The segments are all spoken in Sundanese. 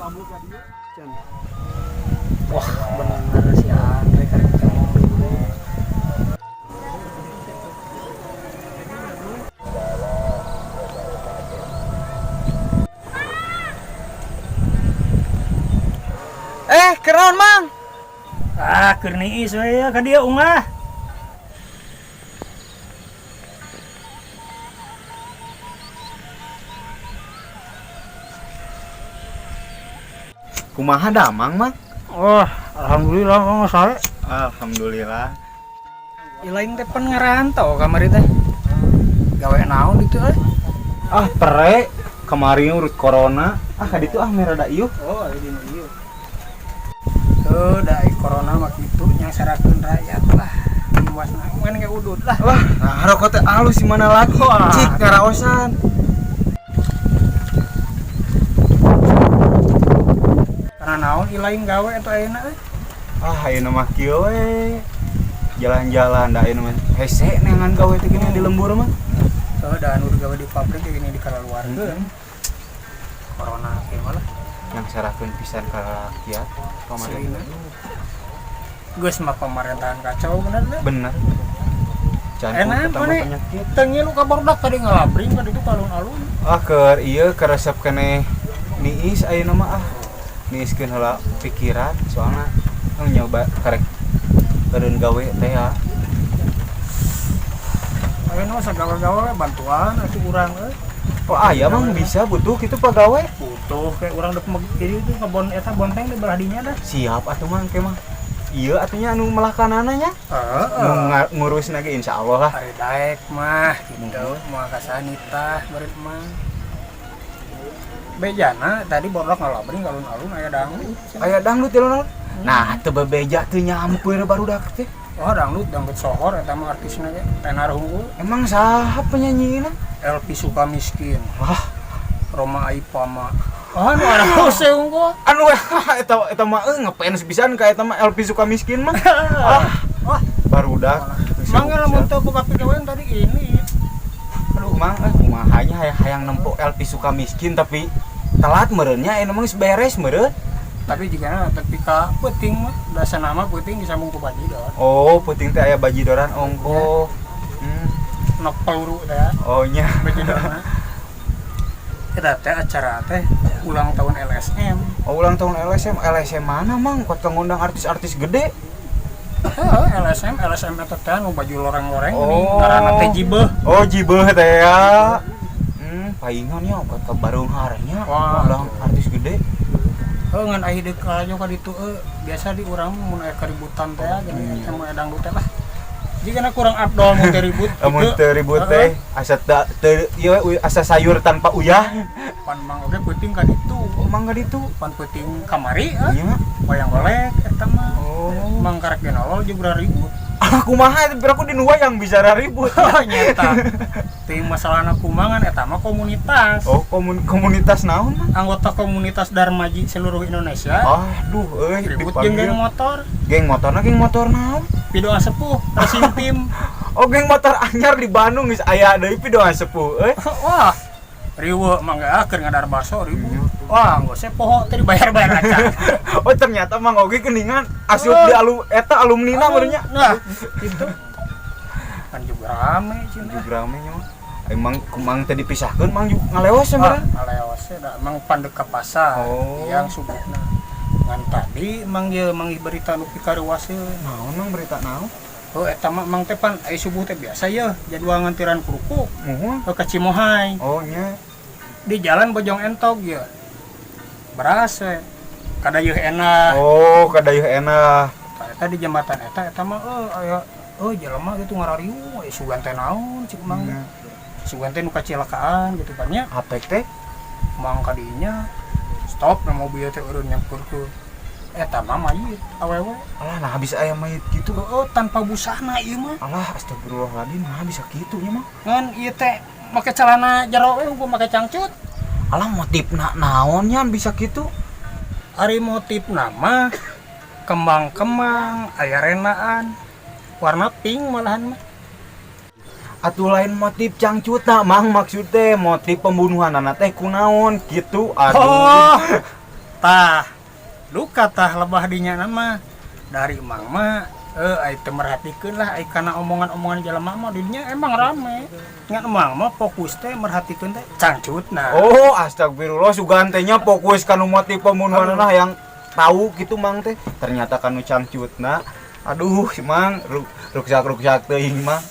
Ambu ka dieu. Wah, bener si Andre karek ketemu dulu. Eh, keron Mang. Ah, keur niis we ya ka dieu ungah. Kumaha damang, Mang? Wah, alhamdulillah mah sae. Alhamdulillah. Ilaing teh pan ngarantau kamari teh. Gawe naon ditu euy? Ah, pere kemarin urut corona. Ah, ka ditu ah merada ieu. Oh, aya dina ieu. Tuh, da ai corona mah kitu nyangsarakeun rakyat lah. Luasna ngan ge udud lah. Wah, nah rokok teh alus di mana lagi? Wah. Cik ngaraosan. Karena naon ilaing gawe eta ayeuna euy. Ah, ayeuna mah kieu we. Jalan-jalan da ayeuna mah hese neangan gawe teh gini di lembur mah. Tuh, da anu gawe di pabrik ge gini dikalaluarkeun. Corona kieu mah lah. Nyangsarakeun pisan ka rakyat kemarin. Aslina. Geus mah pemerintahan kacau bener deh. Bener. Jantung Enak ketambah mana? penyakit. Teu ngilu ka barudak tadi ngalabring kan itu alun-alun. Ah, keur ieu keresep keneh niis ayeuna mah ah. Niiskeun heula pikiran soalna nyoba karek eureun gawe teh ya. Ayeuna mah sagawe-gawe bantuan atuh urang euy. Oh, aya mah bisa butuh kitu pagawe. Butuh kayak urang dek jadi itu kebon eta bonteng di belah dinya dah. Siap atuh mah engke mah. Iya atunya anu melakanana nya. Heeh. Nu ngurus ge insyaallah lah. Ari daek mah gitu, moal kasanita beureut mah. Bejana tadi barudak ngalabring alun-alun aya dangdut. Aya dangdut ya lon. Nah, teu bebeja teu nyamper barudak teh. Oh, dangdut dangdut sohor eta mah artisna ge tenar hungkul. Emang saha penyanyina? LP Sukamiskin. Wah, Roma Aipama. Oh, anu arahose hungkul. Anu eta eta mah euy ngefans pisan ka eta mah LP Sukamiskin mah. Ah, Wah, barudak. mangga lamun teu boga pigawean tadi ini. Aduh, mang eh kumaha nya hayang nempo LP Sukamiskin tapi telat meureun nya ayeuna mah geus beres meureun. Tapi jika tapi ka peuting mah dasar nama peuting disambung ku bajidor. Oh, peuting teh aya bajidoran ongko. Nok peluru teh Oh nya. bajidorna. Eta teh acara teh ulang tahun LSM. Oh, ulang tahun LSM, LSM mana mang? Kok ngundang artis-artis gede? Heeh, LSM LSM eta teh anu baju loreng-loreng Oh. geuning ngaranna teh jibeuh. Oh, jibeuh teh ya. Paingan nya obat ke bareunghar nya. Wah. Undang artis gede. Heuh ngan aya deuk kalajo ka ditu euy. Biasa di urang mun aya keributan teh geuning eta mah dangdut teh lah. Jigana kurang abdol mun teu ribut Lamun gitu. teu ribut teh asa teu ieu asa sayur tanpa uyah. Pan mang oge peuting ka ditu. Oh, mang ka ditu. Pan peuting kamari ah. Nya. Wayang golek eta mah. Oh. Mang karek ge nolol jeung ribut. Ah, kumaha eta piraku di nu wayang bisa ribut. Oh, nyata. Ting masalahna kumangan eta mah komunitas. Oh, komunitas naon mah? Anggota komunitas Darmaji seluruh Indonesia. Aduh, euy Ribut jeung geng motor. Geng motorna geng motor naon? Pidoa sepuh, racing team. Oh, geng motor anyar di Bandung geus aya deui pidoa sepuh euy. Wah, riweuh mah geus keur ngadar baso ribut. Wah, geus poho teh dibayar-bayar acan. Oh, ternyata Mang Ogi geuningan asup di eta alumnina meureun nya. Nah, itu. Kan juga rame cenah. Juga rame nya mah. Emang kumang teh dipisahkeun Mang juga ngaleos ya meureun. Ngaleos da mang pandek ka pasar. Oh. Yang subuhna. Ngan tadi mang ye manggih berita nu pikaruaseun. Naon mang berita naon? Oh, eta mah mang teh pan aya subuh teh biasa ye jadwal ngantiran kerupuk. Muhun. Ke Cimohay. Oh nya. Di jalan Bojong Entog ye. Beras we. Kadayeuh enak. Oh, kadayeuh enak. Tah eta di jembatan eta eta mah euy aya euy jelema gitu ngarariung aya sugan teh naon cik mang. Sugan teh nu kacilakaan gitu kan nya. Apek teh Mang kadinya stop na mobil teh eureun nyamperkeun. Eta mah mayit awewe. Alah, nah bisa aya mayit gitu. Heeh, tanpa busana ieu mah. Alah, astagfirullahaladzim, nah bisa kitu nya mah. Ngan ieu teh make celana jero we hukum make cangcut. Alah, motifna naon nya bisa kitu? Ari motif nama kembang-kembang aya renaan warna pink malahan mah. Atuh lain motif cangcutna mang maksud teh motif pembunuhan anak teh kunaon gitu. Aduh. Oh. Tah, duka tah lebah dinya nama dari Mang mah ai teu merhatikeun lah ai kana omongan-omongan jelema mah dinya emang rame. Ngan Mang mah fokus teh merhatikeun teh cangcutna. Oh, astagfirullah, sugan teh nya fokus kanu motif pembunuhanna yang tahu gitu Mang teh. Ternyata kanu cangcutna. Aduh, si Mang ruksak-ruksak teuing mah.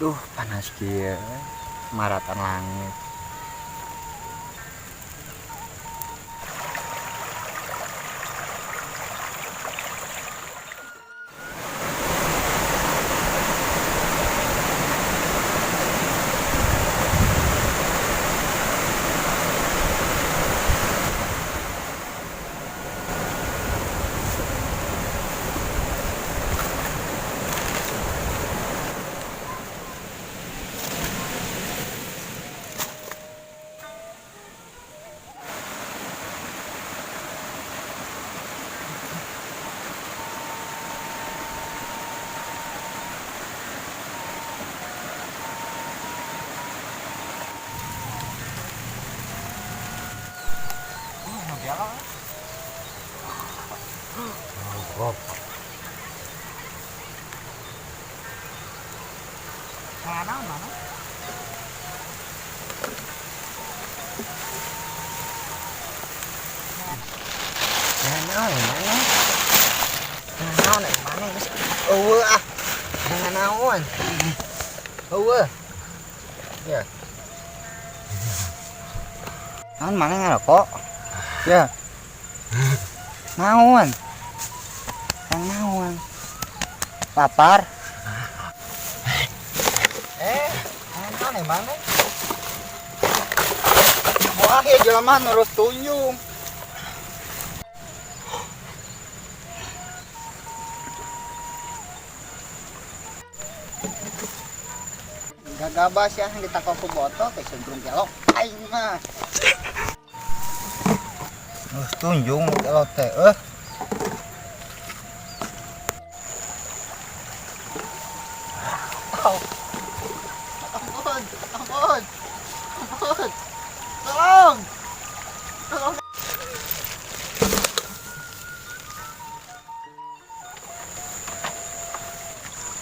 Duh, panas kieu. Maratan langit. Eueuh ah. Naon? Eueuh. Ya. Naon maneh ngarokok? Ya. Naon? Yang naon? Lapar? Naon maneh? Wah, ya jelema nurus tunjung. Gagabas ya yang ditakok ku botol teh cenderung gelok aing mah. Geus tunjung gelok teh eueuh. Ampun, ampun. Ampun. Tolong. Tolong.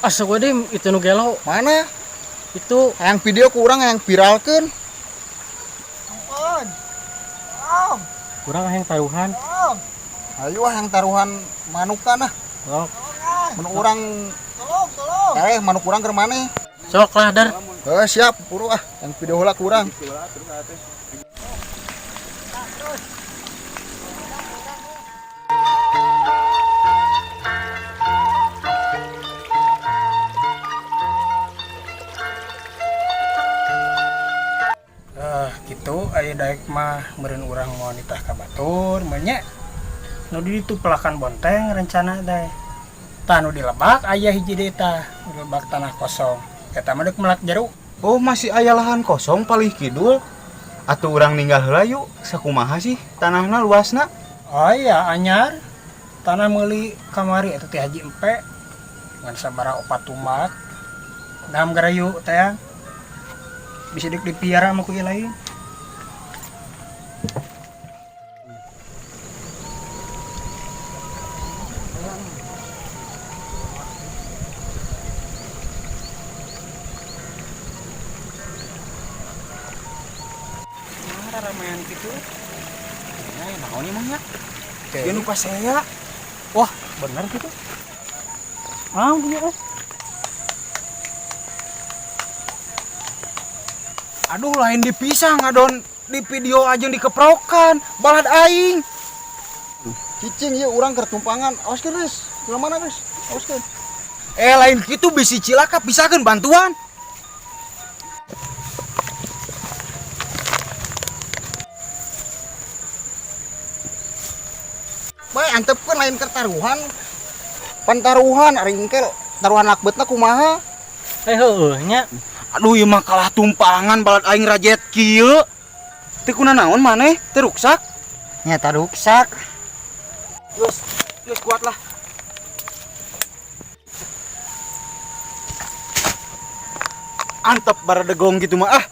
Asa gue dim itu nu gelo. Mana? Itu yang video kurang yang viralkeun. Ampun. Tolong. Kurang yang taruhan. Tolong. Ayo ah yang taruhan manukan ah. Sok. Manuk urang. Tolong, tolong. Manuk urang keur maneh? Sok lah, Dar. Siap, buru ah. Yang video heula kurang. Gitu aya daek mah meureun urang moal nitah ka batur meunya nu di ditu pelakan bonteng rencana teh. Tah nu di lebak aya hiji deui tah, nu di lebak tanah kosong. Eta mah deuk melak jeruk. Oh, masih aya lahan kosong palih kidul. Atuh urang ninggal heula yuk, sakumaha sih tanahna luasna? Oh iya, anyar. Tanah meuli kamari eta teh Haji Empe. Ngan sabaraha opat tumak. Dam garayu teh. Bisa deuk dipiara mah ku ieu lain. Ramean gitu. Nah, naon ieu mah nya? Ieu nu pasea. Wah, bener gitu. Ah, punya. Aduh, lain dipisah ngadon di video aja dikeprokan, balad aing. Cicing ieu urang keur tumpangan. Awaskeun geus. Di mana geus? Awaskeun. Eh lain kitu bisi cilaka pisakeun bantuan. Bae antepkeun lain keur taruhan. Pan taruhan ari engke taruhan lakbetna kumaha? Eh heueuh nya. Aduh ieu mah kalah tumpangan balad aing rajet kieu. Teu kunanaon maneh? Teu ruksak? Nya ruksak. Geus, geus kuat lah. Antep baradegong gitu mah ah.